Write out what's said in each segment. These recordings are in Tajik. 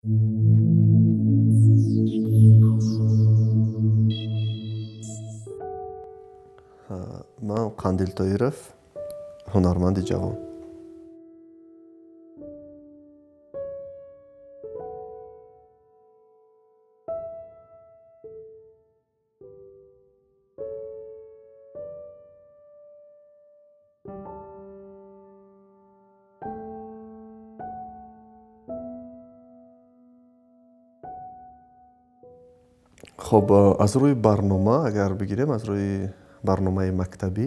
Ман Қандил Тоиров, ҳунарманди ҷавон. Хоб, аз рӯи барнома агар бигирем, аз рӯи барномаи мактабӣ,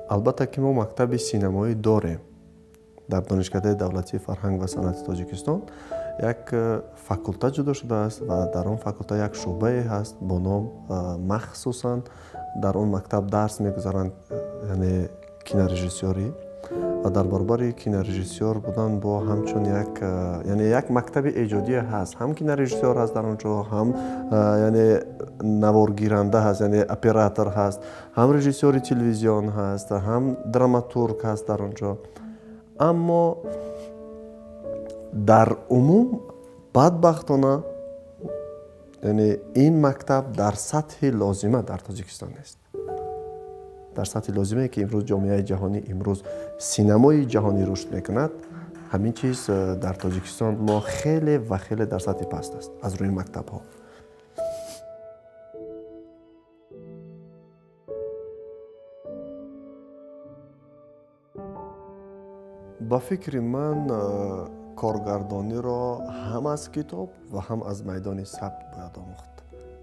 албатта ки мо мактаби синамоӣ дорем. Дар Донишкадаи давлатии фарҳанг ва санъати Тоҷикистон як факулта ҷудо шудааст ва дар он факулта як шӯъбае ҳаст бо ном, махсусан дар он мактаб дарс мегузаранд, яъне кинорежиссёрӣ, ва дар баробари кинорежиссёр будан бо ҳамчун як, яъне як мактаби эҷодие ҳаст. Ҳам кинорежиссёр ҳаст дар он ҷо, ҳам яъне наворгиранда ҳаст, яъне оператор ҳаст, ҳам режиссёри телевизион ҳаст, ҳам драматург ҳаст дар он ҷо. Аммо дар умум бадбахтона, яъне ин мактаб дар сатҳи лозима дар Тоҷикистон нест. Дар сатҳи лозимае ки имрӯз ҷомеаи ҷаҳонӣ, имрӯз синамои ҷаҳонӣ рушд мекунад, ҳамин чиз дар Тоҷикистон мо хеле ва хеле дар сатҳи паст аст аз рӯи мактабҳо. Ба фикри ман, коргардониро ҳам аз китоб ва ҳам аз майдони сабт бояд омӯхт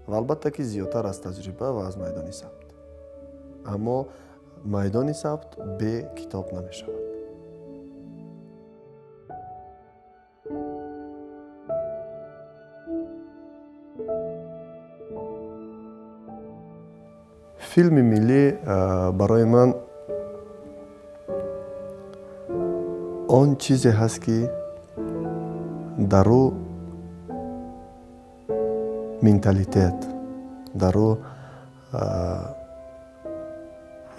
ва албатта ки зиёдтар аз таҷриба ва аз майдони сабт. Аммо майдони сабт бе китоб намешавад. Филми миллӣ барои ман он чизе ҳаст ки дар ӯ менталитет, дар ӯ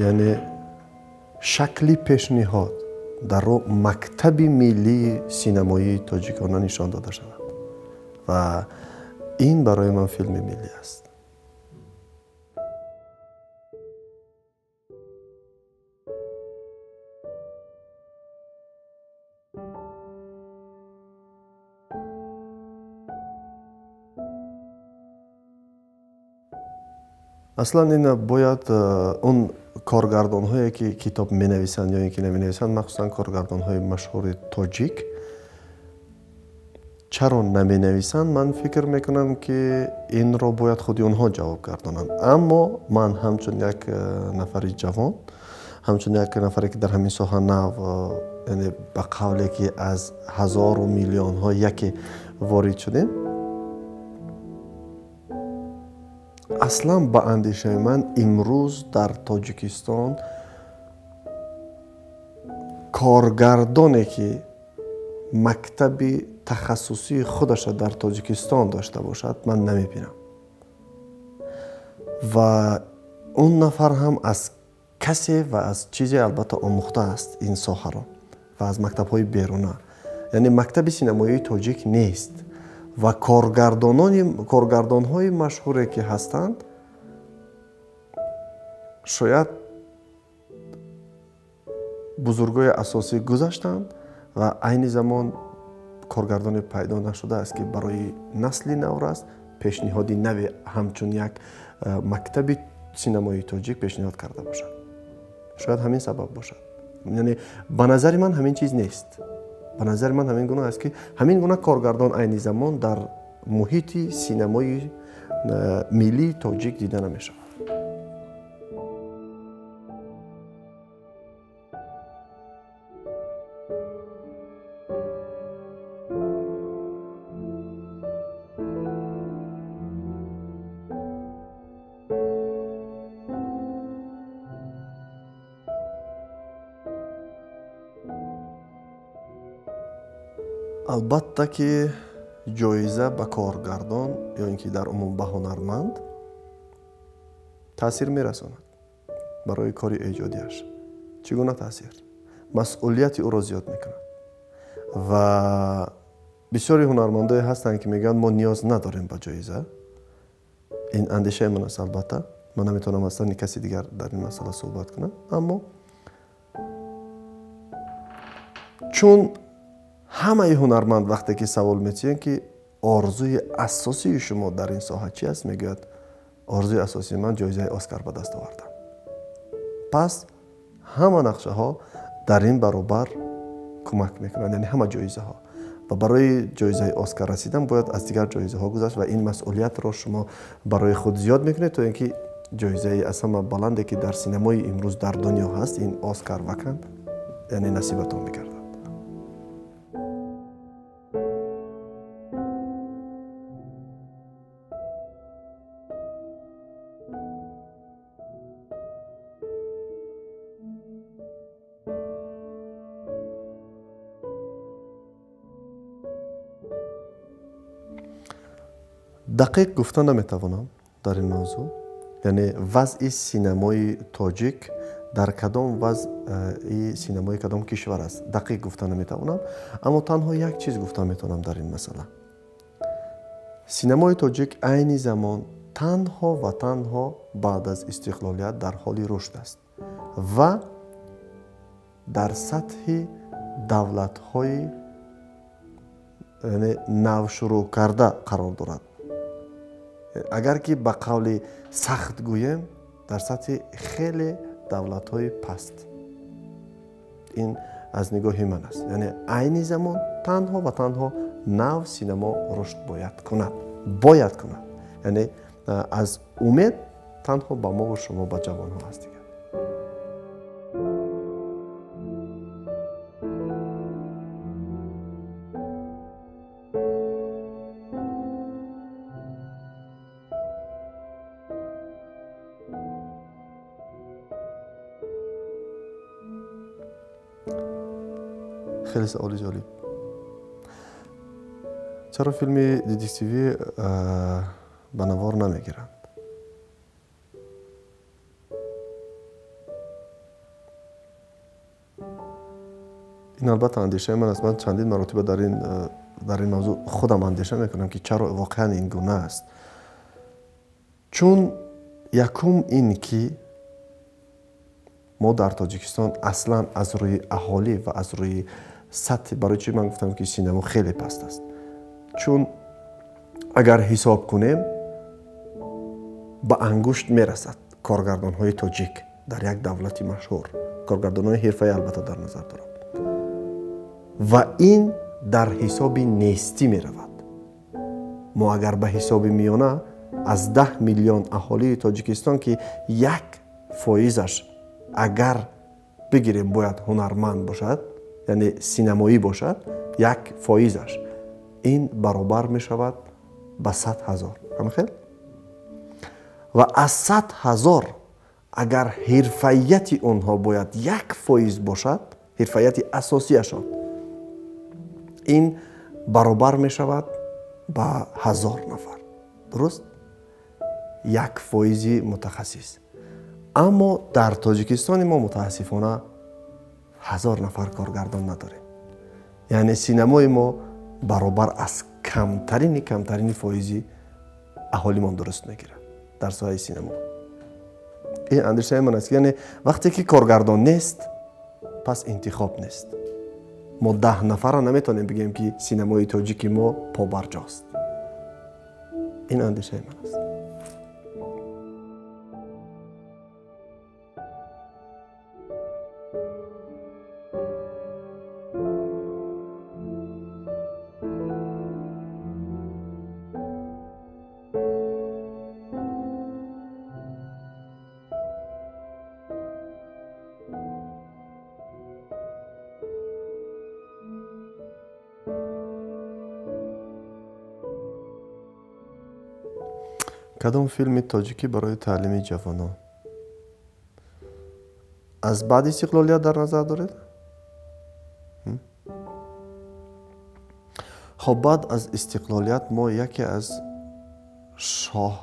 яъне шакли пешниҳод, дар ӯ мактаби миллии синамоии тоҷикона нишон дода шавад ва ин барои ман филми миллӣ аст. Аслан ин бояд он коргардонҳое ки китоб менависанд ё ин ки наменависанд, махсусан коргардонҳои машҳури тоҷик, чаро наменависанд, ман фикр мекунам ки инро бояд худи онҳо ҷавоб гардонанд. Аммо ман ҳамчун як нафари ҷавон, ҳамчун як нафаре ки дар ҳамин соҳа нав, яъне ба қавле ки аз ҳазору миллионҳо яке ворид шудем, аслан ба андешаи ман имрӯз дар Тоҷикистон коргардоне ки мактаби тахассусии худашро дар Тоҷикистон дошта бошад, ман намебинам. Ва он нафар ҳам аз касе ва аз чизе албатта омӯхтааст ин соҳаро ва аз мактабҳои беруна. Яъне мактаби синамоии тоҷик нест ва коргардонҳои машҳуре ки ҳастанд, шояд бузургои асосӣ гузаштанд ва айни замон коргардоне пайдо нашудааст ки барои насли наврас пешниҳоди нави ҳамчун як мактаби синамоии тоҷик пешниҳод карда бошад. Шояд ҳамин сабаб бошад. Яъне ба назари ман ҳамин чиз нест. Ба назари ман ҳамин гуна аст ки ҳамин гуна коргардон айни замон дар муҳити синамои миллии тоҷик дида намешавад. Албатта ки ҷоиза ба коргардон ё ин ки дар умум ба ҳунарманд таъсир мерасонад барои кори эҷодиаш. Чӣ гуна таъсир? Масъулияти ӯро зиёд мекунад ва Бисёри ҳунармандое ҳастанд, ки мегӯянд мо ниёз надорем ба ҷоиза. Ин андешаи ман аст, албатта. Ман наметавонам аслан каси дигар дар ин масъала суҳбат кунам, аммо чун ҳамаи ҳунарманд вақте ки савол метиҳанд, ки орзуи асосии шумо дар ин соҳа чи аст, мегӯяд орзуи асосии ман ҷоизаи Оскар ба даст овардам. Пас ҳама нақшаҳо дар ин баробар кӯмак мекунанд, яъне ҳама ҷоизаҳо. Ва барои ҷоизаи Оскар расидан бояд аз дигар ҷоизаҳо гузашт ва ин масъулиятро шумо барои худ зиёд мекунед, то ин ки ҷоизаи аз ҳама баланде, ки дар синамои имрӯз дар дунё ҳаст, ин Оскар ва Кан, яъне насибатон мегардад. Дақиқ гуфта наметавонам дар ин мавзӯъ, яъне вазъи синамои тоҷик дар кадом вазъи синамои кадом кишвар аст, дақиқ гуфта наметавонам, аммо танҳо як чиз гуфта метавонам дар ин масъала. Синамои тоҷик айни замон танҳо ва танҳо баъд аз истиқлолият дар ҳоли рушд аст ва дар сатҳи давлатҳои яъне навшурӯъкарда қарор дорад. Агар ки ба қавли сахт гӯем, дар сатҳи хеле давлатҳои паст. Ин аз нигоҳи ман аст. Яъне айни замон танҳо ва танҳо нав синамо рушд бояд кунад. Бояд кунад. Яъне аз умед танҳо ба мо ва шумо, ба ҷавонҳо аст дигар. Хеле саволи ҷолиб. Чаро филми детективӣ ба навор намегиранд? Ин албатта андешаи ман аст. Ман чандин маротиба дар ин мавзӯъ худам андеша мекунам, ки чаро воқеан ин гуна аст. Чун якум ин ки мо дар Тоҷикистон аслан аз рӯи аҳолӣ ва аз рӯи сатҳи, барои чӣ ман гуфтам, ки синамо хеле паст аст, чун агар ҳисоб кунем ба ангушт мерасад коргардонҳои тоҷик дар як давлати машҳур, коргардонҳои ҳирфаӣ албатта дар назар дорам, ва ин дар ҳисоби нестӣ меравад. Мо агар ба ҳисоби миёна аз 10 миллион аҳолии Тоҷикистон, ки 1%-аш агар бигирем бояд ҳунарманд бошад, яъне синамоӣ бошад, 1%-аш ин баробар мешавад ба 100 000. Ҳамхел? Ва аз 100 000 агар ҳирфаияти онҳо бояд 1% бошад, ҳирфаияти асосияшон, ин баробар мешавад ба 1000 нафар. Дуруст? 1% мутахассис. Аммо дар Тоҷикистони мо мутаассифона 1000 нафар коргардон надорем. Яъне синамои мо баробар аз камтарини фоизи аҳолимон дуруст мегирад дар соҳаи синамо. Ин андешаи ман аст. Яъне вақте ки коргардон нест, пас интихоб нест. Мо 10 нафарро наметавонем бигӯем, ки синамои тоҷики мо побарҷост. Ин андешаи ман аст. Кадом филми тоҷикӣ барои таълими ҷавонон? Аз баъди истиқлолият дар назар доред? Хоб, баъд аз истиқлолият мо яке аз шоҳ,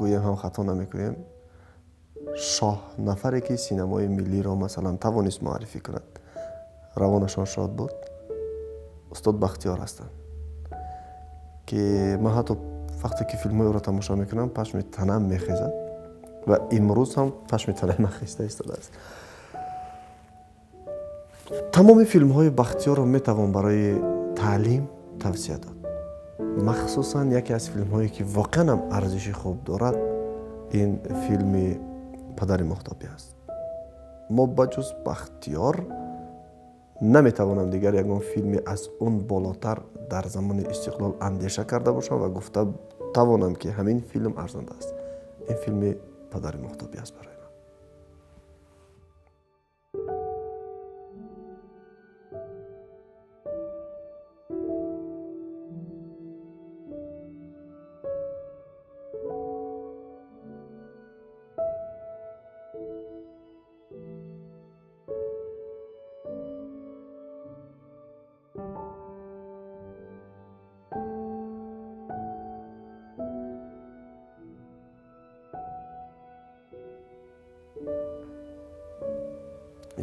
гӯем ҳам хато намекунем, шоҳ нафаре ки синамои миллиро масалан тавонист муаррифӣ кунад, равонашон шод буд, устод Бахтиёр ҳастанд. ки ман ҳатто вақте ки филмҳои ӯро тамошо мекунам, пашми танам мехезад ва имрӯз ҳам пашми танаи ман хеста истодааст. Тамоми филмҳои Бахтиёрро метавон барои таълим тавсия дод. Махсусан яке аз филмҳое ки воқеан ҳам арзиши хуб дорад, ин филми Падари Моҳтобӣ аст. Мо ба ҷуз Бахтиёр наметавонам дигар ягон филми аз он болотар дар замони истиқлол андеша карда бошам ва гуфта тавонам ки ҳамин филм арзанда аст. Ин филми Падари Моҳтобӣ аст барои ман.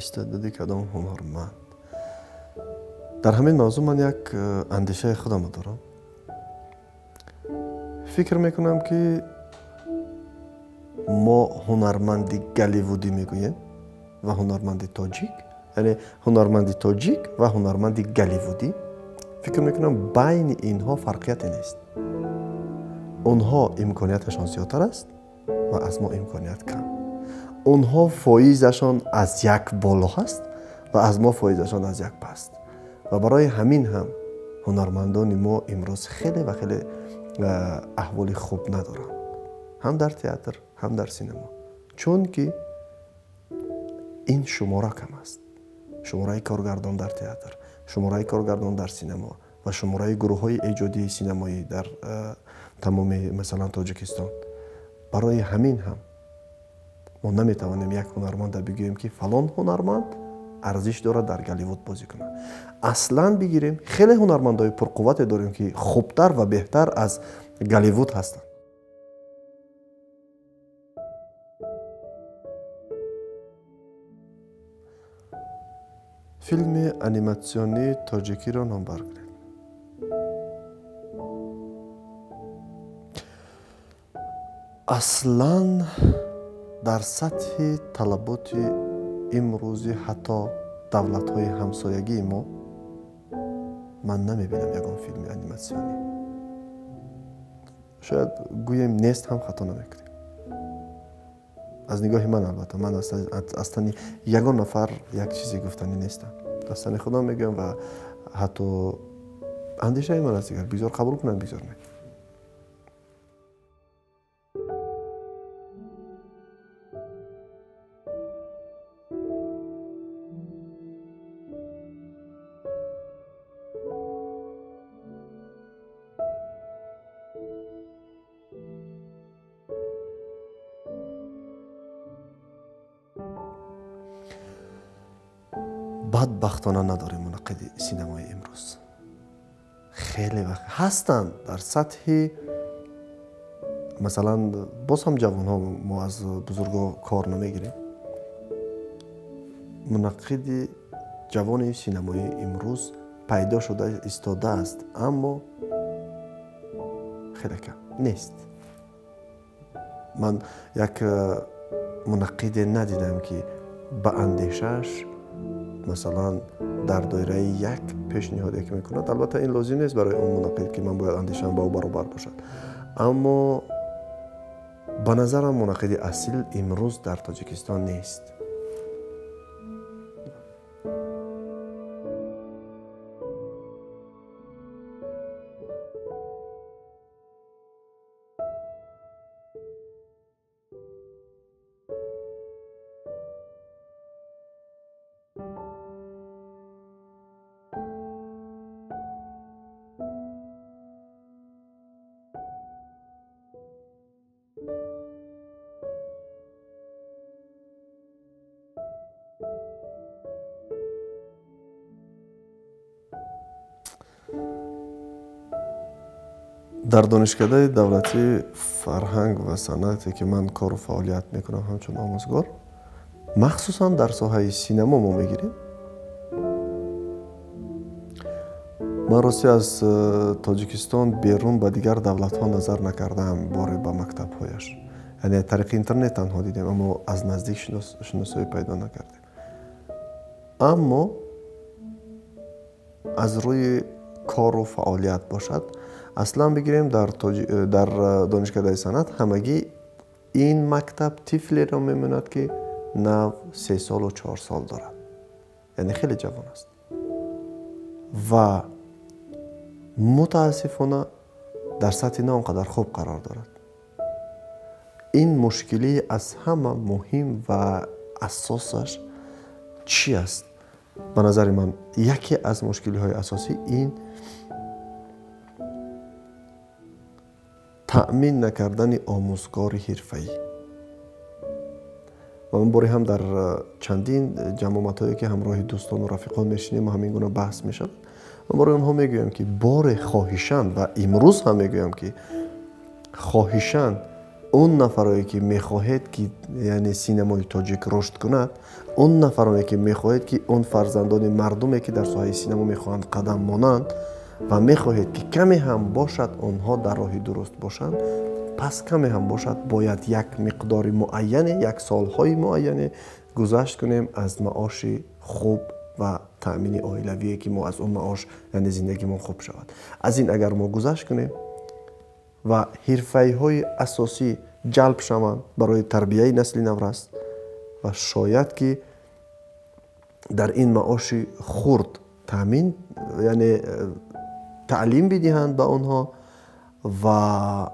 Истеъдоди кадом ҳунарманд? Дар ҳамин мавзӯъ ман як андешаи худамро дорам. Фикр мекунам ки мо ҳунарманди голливудӣ мегӯем ва ҳунарманди тоҷик, яъне ҳунарманди тоҷик ва ҳунарманди голливудӣ, фикр мекунам байни инҳо фарқияте нест. Онҳо имконияташон зиёдтар аст ва аз мо имконият кам. Онҳо фоизашон аз як боло ҳаст ва аз мо фоизашон аз як паст. Ва барои ҳамин ҳам ҳунармандони мо имрӯз хеле ва хеле аҳволи хуб надоранд, ҳам дар театр, ҳам дар синемо, чунки ин шумора кам аст. Шумораи коргардон дар театр, шумораи коргардон дар синемо ва шумораи гурӯҳҳои эҷодии синемоӣ дар тамоми масалан Тоҷикистон. Барои ҳамин ҳам мо наметавонем як ҳунарманда бигӯем ки фалон ҳунарманд арзиш дорад дар Голливуд бозӣ кунад. Аслан бигирем, хеле ҳунармандҳои пурқуввате дорем ки хубтар ва беҳтар аз Голливуд ҳастанд. Филми аниматсионии тоҷикиро номбар кунед. Аслан дар сатҳи талаботи имрӯзи ҳатто давлатҳои ҳамсоягии мо ман намебинам ягон филми аниматсионӣ. Шояд гӯем нест ҳам хато намекунем. Аз нигоҳи ман албатта, ман аз тани ягон нафар як чизе гуфтанӣ нестам. Аз тани худам мегӯям ва ҳатто андешаи ман аст дигар, бигзор қабул кунанд, бигзор не. Бадбахтона надорем мунаққиди синемои имрӯз. Хеле вақт ҳастанд дар сатҳи масалан боз ҳам ҷавонҳо, мо аз бузургҳо кор намегирем. Мунаққиди ҷавони синемои имрӯз пайдо шуда истодааст, аммо хеле кам нест. Ман як мунаққиде надидам ки ба андешааш масалан дар доираи як пешниҳоде ки мекунад. Албатта ин лозим нест барои он мунаққид ки ман бояд андешаам ба ӯ баробар бошад, аммо ба назарам мунаққиди асил имрӯз дар Тоҷикистон нест. Дар донишкадаи давлатии фарҳанг ва санъате ки ман кору фаъолият мекунам ҳамчун омӯзгор, махсусан дар соҳаи синемо мо мегирем, Ман рости аз Тоҷикистон берун ба дигар давлатҳо назар накардаам боре ба мактабҳояш. Яъне тариқи интернет танҳо дидем, аммо аз наздик шиносоӣ пайдо накардем. Аммо аз рӯи кору фаъолият бошад, аслан бигирем дар Донишкадаи санъат ҳамагӣ ин мактаб тифлеро мемонад, ки нав 3 солу 4 сол дорад, яъне хеле ҷавон аст ва мутаассифона дар сатҳи на он қадар хуб қарор дорад. Ин мушкилии аз ҳама муҳим ва асосаш чӣ аст? Ба назари ман яке аз мушкилиҳои асосӣ ин таъмин накардани омӯзгори ҳирфаӣ. Ва ман боре ҳам дар чандин ҷамъомадҳое, ки ҳамроҳи дӯстону рафиқон мешинем ва ҳамин гуна баҳс мешавад, ман бори онҳо мегӯям, ки боре хоҳишанд ва имрӯз ҳам мегӯям, ки хоҳишанд он нафарое, ки мехоҳед, ки яъне синамои тоҷик рушд кунад, он нафароне, ки мехоҳед, ки он фарзандони мардуме, ки дар соҳаи синамо мехоҳанд қадам монанд ва мехоҳед, ки каме ҳам бошад онҳо дар роҳи дуруст бошанд, пас каме ҳам бошад бояд як миқдори муайяне, як солҳои муайяне гузашт кунем аз маоши хуб ва таъмини оилавие, ки мо аз он маош яъне зиндагимон хуб шавад. Аз ин агар мо гузашт кунем ва ҳирфаиҳои асосӣ ҷалб шаванд барои тарбияи насли наврас ва шояд ки дар ин маоши хурд таъмин яъне таълим бидиҳанд ба онҳо ва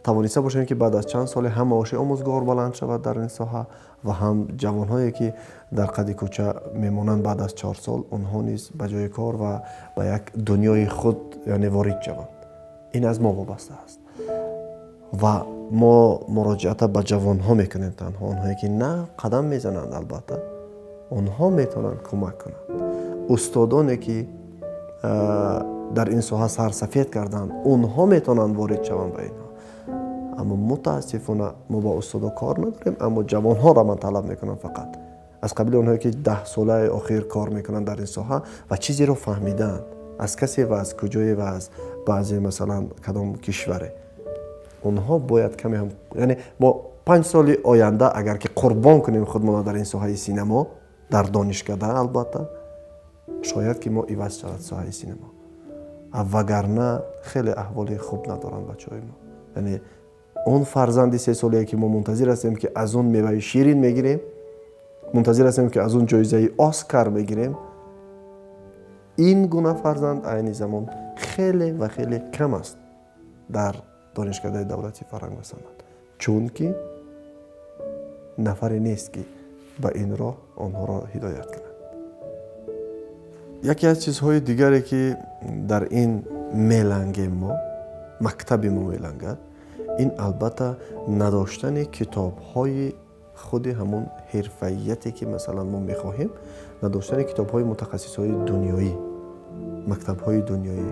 тавониста бошем, ки баъд аз чанд соле ҳам маоши омӯзгор баланд шавад дар ин соҳа ва ҳам ҷавонҳое, ки дар қади кӯча мемонанд баъд аз 4 сол, онҳо низ ба ҷои кор ва ба як дунёи худ яъне ворид шаванд. Ин аз мо вобаста аст ва мо муроҷиата ба ҷавонҳо мекунем, танҳо онҳое, ки на қадам мезананд, албатта онҳо метавонанд кӯмак кунанд. Устодоне, ки дар ин соҳа сарсафед карданд, онҳо метавонанд ворид шаванд ба инҳо. Аммо мутаассифона мо ба устодо кор надорем, аммо ҷавонҳоро ман талаб мекунам фақат аз қабили онҳое, ки 10 солаи охир кор мекунанд дар ин соҳа ва чизеро фаҳмидаанд аз касе ва аз куҷое ва аз баъзе масалан кадом кишваре. Онҳо бояд каме ҳам, яъне мо 5 соли оянда агар ки қурбон кунем худмонро дар ин соҳаи синамо, дар донишкада албатта, шояд ки мо иваз шавад соҳаи синамо. Вагарна хеле аҳволи хуб надоранд бачаҳои мо. Яъне он фарзанди 3 солае, ки мо мунтазир ҳастем, ки аз он меваи ширин мегирем, мунтазир ҳастем, ки аз он ҷоизаи Оскар мегирем, ин гуна фарзанд айни замон хеле ва хеле кам аст дар Донишкадаи давлатии фарҳанг ва санъат, чунки нафаре нест, ки ба ин роҳ онҳоро ҳидоят кунад. Яке аз чизҳои дигаре, ки дар ин мелангем мо, мактаби мо мелангад, ин албатта надоштани китобҳои худи ҳамон ҳирфаияте, ки масалан мо мехоҳем, надоштани китобҳои мутахассисҳои дунёӣ, мактабҳои дунёӣ,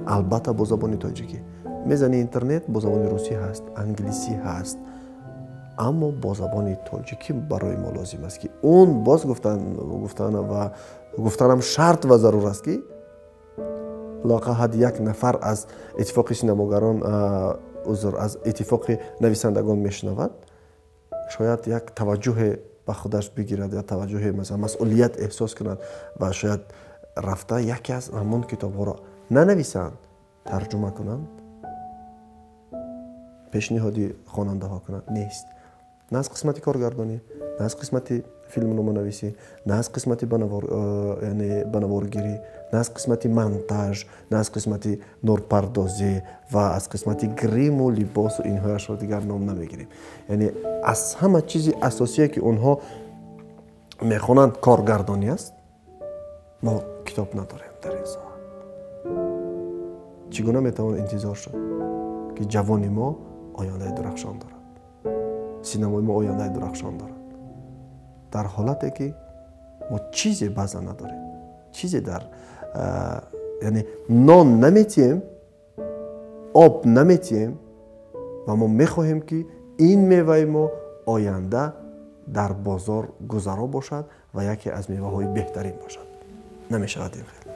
албатта бо забони тоҷикӣ. Мезани интернет бо забони русӣ ҳаст, англисӣ ҳаст, аммо бо забони тоҷикӣ барои мо лозим аст, ки он боз гуфтанам шарт ва зарур аст, ки лоақал ҳад як нафар аз иттифоқи синамогарон, узр, аз иттифоқи нависандагон мешунавад, шояд як таваҷҷӯҳе ба худаш бигирад ё таваҷҷӯҳе масалан масъулият эҳсос кунад ва шояд рафта яке аз ҳамон китобҳоро нанависанд, тарҷума кунанд, пешниҳоди хонандаҳо кунанд. Нест. На аз қисмати коргардонӣ, на аз қисмати филмноманависӣ, на аз қисмати ба наворгирӣ, на аз қисмати монтаж, на аз қисмати нурпардозӣ ва аз қисмати гриму либосу инҳояшро дигар ном намегирем. Яъне аз ҳама чизи асосие, ки онҳо мехонанд, коргардонӣ аст, мо китоб надорем дар ин соҳа. Чӣ гуна метавон интизор шуд, ки ҷавони мо ояндаи дурахшон дорад, синамои мо ояндаи дурахшон дорад, дар ҳолате ки мо чизе баъзан надорем, чизе дар яъне нон наметиҳем, об наметиҳем ва мо мехоҳем, ки ин меваи мо оянда дар бозор гузаро бошад ва яке аз меваҳои беҳтарин бошад. Намешавад ин хел.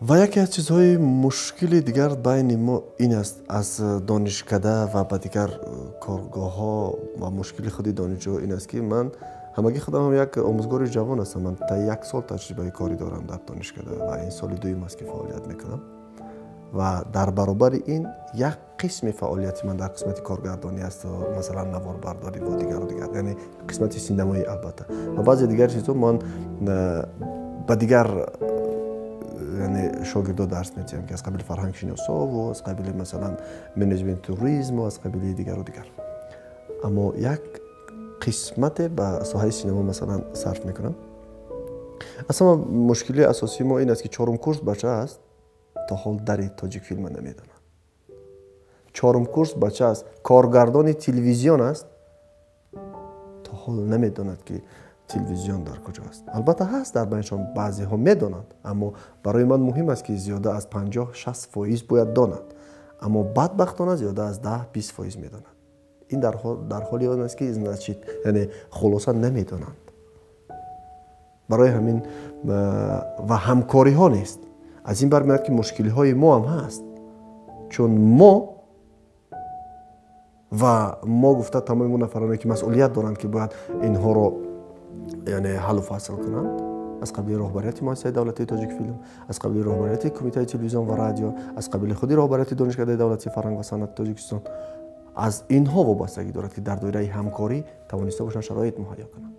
Ва яке аз чизҳои мушкили дигар байни мо ин аст, аз донишкада ва ба дигар коргоҳҳо ва мушкили худи донишҷӯ ин аст, ки ман ҳамагӣ худам ҳам як омӯзгори ҷавон ҳастам. Ман та як сол таҷрибаи корӣ дорам дар донишкада ва ин соли дуюм аст, ки фаъолият мекунам. Ва дар баробари ин як қисми фаъолияти ман дар қисмати коргардонӣ аст, масалан наворбардорӣ ва дигару дигар, яъне қисмати синамоӣ албатта. Ва баъзе дигар чизҳо ман ба дигар яъне шогирдо дарс медиҳам, ки аз қабили фарҳангшиносову аз қабили масалан менеҷмент туризму аз қабили дигару дигар. Аммо як қисмате ба соҳаи синамо масалан сарф мекунам. Аслан мушкили асосии мо ин аст, ки чорум курс бача аст, то ҳол дари Тоҷикфилма намедонад. Чорум курс бача аст, коргардони телевизион аст, то ҳол намедонад, ки телевизион дар куҷо аст. Албатта ҳаст дар байншон баъзеҳо медонанд, аммо барои ман муҳим аст, ки зиёда аз 50-60% бояд донад. Аммо бадбахтона зиёда аз 10-20% медонад. Ин дар ҳоли он аст, ки значит, яъне хулоса намедонанд. Барои ҳамин ва ҳамкориҳо нест. Аз ин бармеояд, ки мушкилиҳои мо ҳам ҳаст, чун мо ва мо гуфта тамоми он нафароне, ки масъулият доранд, ки бояд инҳоро яъне ҳаллу фасл кунанд, аз қабили роҳбарияти муассисаи давлатии Тоҷикфилм, аз қабили роҳбарияти Кумитаи телевизион ва радио, аз қабили худи роҳбарияти Донишкадаи давлатии фарҳанг ва санъати Тоҷикистон, аз инҳо вобастагӣ дорад, ки дар доираи ҳамкорӣ тавониста бошанд шароит муҳайё кунанд.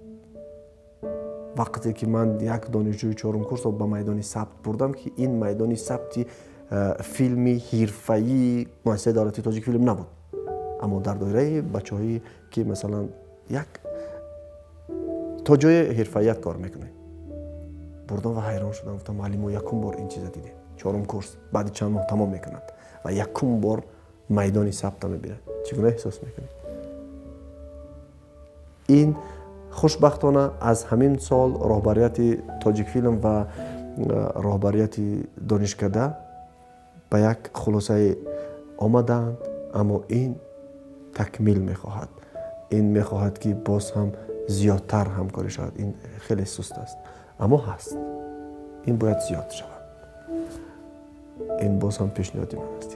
Вақте ки ман як донишҷӯи чорум курсро ба майдони сабт бурдам, ки ин майдони сабти филми ҳирфаии муассисаи давлатии Тоҷикфилм набуд, аммо дар доираи бачаҳое, ки масалан як то ҷои ҳирфаият кор мекунем, бурдам ва ҳайрон шудам. Гуфтам, муаллим, мо якум бор ин чиза дидем. Чорум курс баъди чанд моҳ тамом мекунад ва якум бор майдони сабтро мебинад. Чӣ гуна эҳсос мекунед? Ин хушбахтона аз ҳамин сол роҳбарияти Тоҷикфилм ва роҳбарияти донишкада ба як хулосае омаданд, аммо ин такмил мехоҳад. Ин мехоҳад, ки боз ҳам зиёдтар ҳамкорӣ шавад. Ин хеле суст аст, аммо ҳаст. Ин бояд зиёд шавад. Ин боз ҳам пешниҳоди ман аст.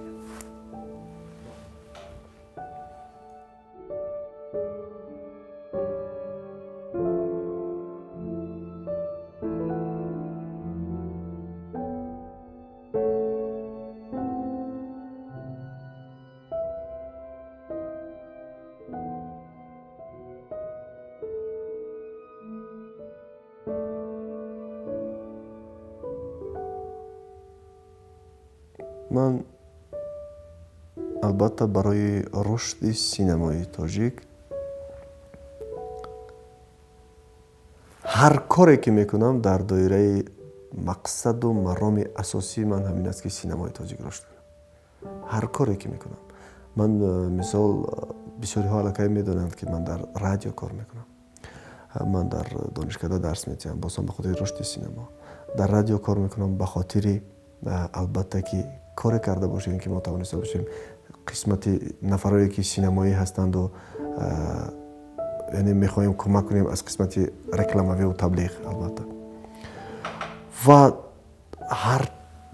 Ман албатта барои рушди синамои тоҷик ҳар коре ки мекунам дар доираи мақсаду мароми асосии ман ҳамин аст, ки синамои тоҷик рушд кунам. Ҳар коре ки мекунам. Ман мисол бисёриҳо аллакай медонанд, ки ман дар радио кор мекунам. Ман дар донишкада дарс медиҳам, боз ҳам ба хотири рушди синамо. Дар радио кор мекунам ба хотири албатта ки коре карда бошем, ки мо тавониста бошем қисмати нафарое, ки синамоӣ ҳастанду яъне мехоҳем кӯмак кунем аз қисмати рекламавию таблиғ албатта. Ва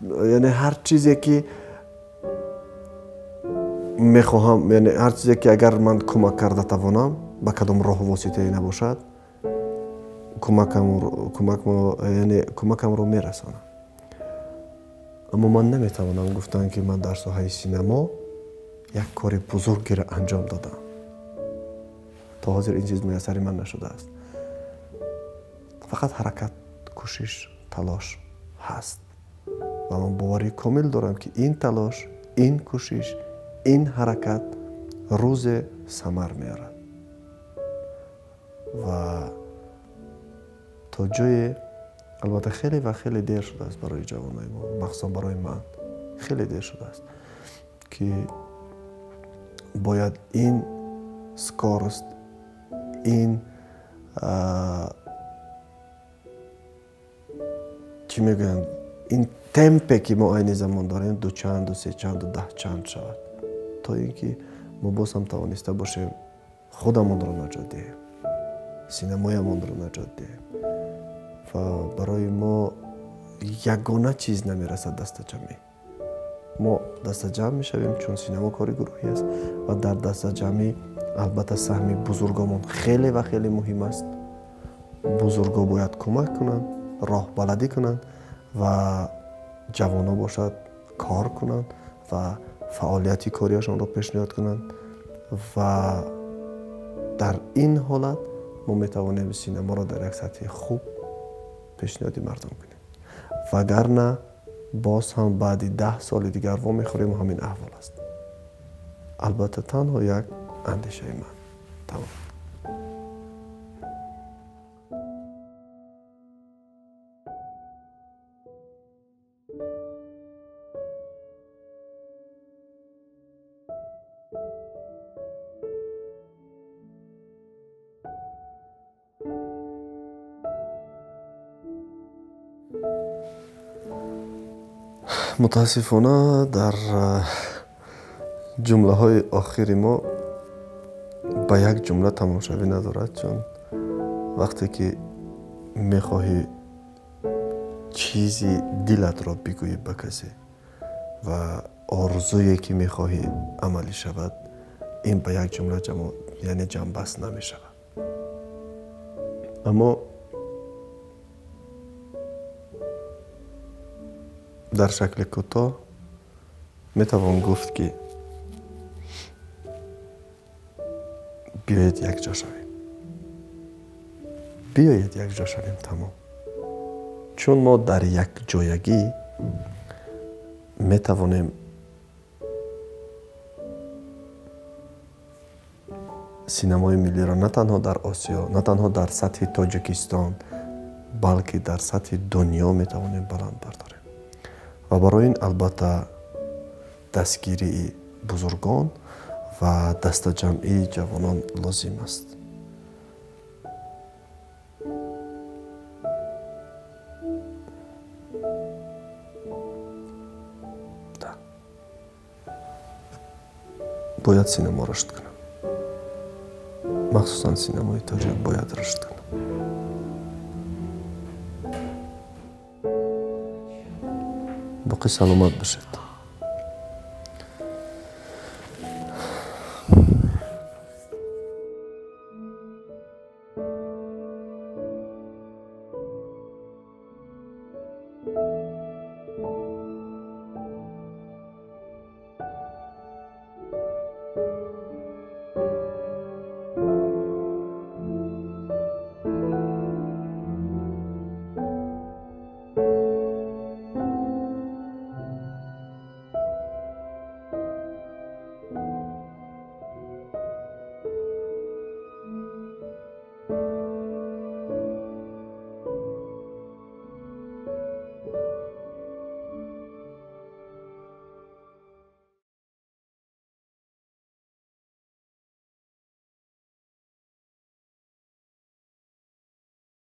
яъне ҳар чизе ки мехоҳам, яъне ҳар чизе ки агар ман кӯмак карда тавонам, ба кадом роҳу воситае набошад, кӯмакамро мерасонам. Аммо ман наметавонам гуфтан, ки ман дар соҳаи синамо як кори бузургеро анҷом додам. То ҳозир ин чиз муяссари ман нашудааст. Фақат ҳаракат, кӯшиш, талош ҳаст. Ва ман боварии комил дорам, ки ин талош, ин кӯшиш, ин ҳаракат рӯзе самар меорад. Ва то ҷое албатта хеле ва хеле дер шудааст барои ҷавонои мо, махсусан барои ман хеле дер шудааст, ки бояд ин скорост, ин чӣ мегӯянд, ин темпе, ки мо айни замон дорем, дучанду, сечанду, даҳчанд шавад, то ин ки мо боз ҳам тавониста бошем худамонро наҷот диҳем, синамоямонро наҷот диҳем. Ва барои мо Ягона чиз намерасад дастаҷамъӣ. Мо дастаҷамъ мешавем, чун синамо кори гурӯҳӣ аст ва дар дастаҷамъӣ албатта саҳми бузургомон хеле ва хеле муҳим аст. Бузурго бояд кӯмак кунанд, роҳбаладӣ кунанд ва ҷавоно бошад кор кунанд ва фаъолияти кориашонро пешниҳод кунанд ва дар ин ҳолат мо метавонем синаморо дар як сатҳи хуб пешниҳоди мардум кунем. Вагарна боз ҳам баъди 10 соли дигар вомехӯрем, ҳамин аҳвол аст. Албатта танҳо як андешаи ман. Тамом. Мутаассифона дар ҷумлаҳои охири мо ба як ҷумла тамомшавӣ надорад, чун вақте ки мехоҳӣ чизи дилатро бигӯӣ ба касе ва орзуе ки мехоҳӣ амалӣ шавад, ин ба як ҷумла яъне ҷамъбаст намешавад. Аммо дар шакли кӯтоҳ метавон гуфт, ки биёед якҷо шавем. Биёед якҷо шавем, тамом. Чун мо дар якҷоягӣ метавонем синамои миллиро на танҳо дар Осиё, на танҳо дар сатҳи Тоҷикистон, балки дар сатҳи дунё метавонем баланд бардорем. Ва барои ин албатта дастгирии бузургон ва дастаҷамъии ҷавонон лозим аст. Бояд синамо рушд кунад. Махсусан синамои тоҷик бояд рушд кунад. Боқӣ саломат бошед.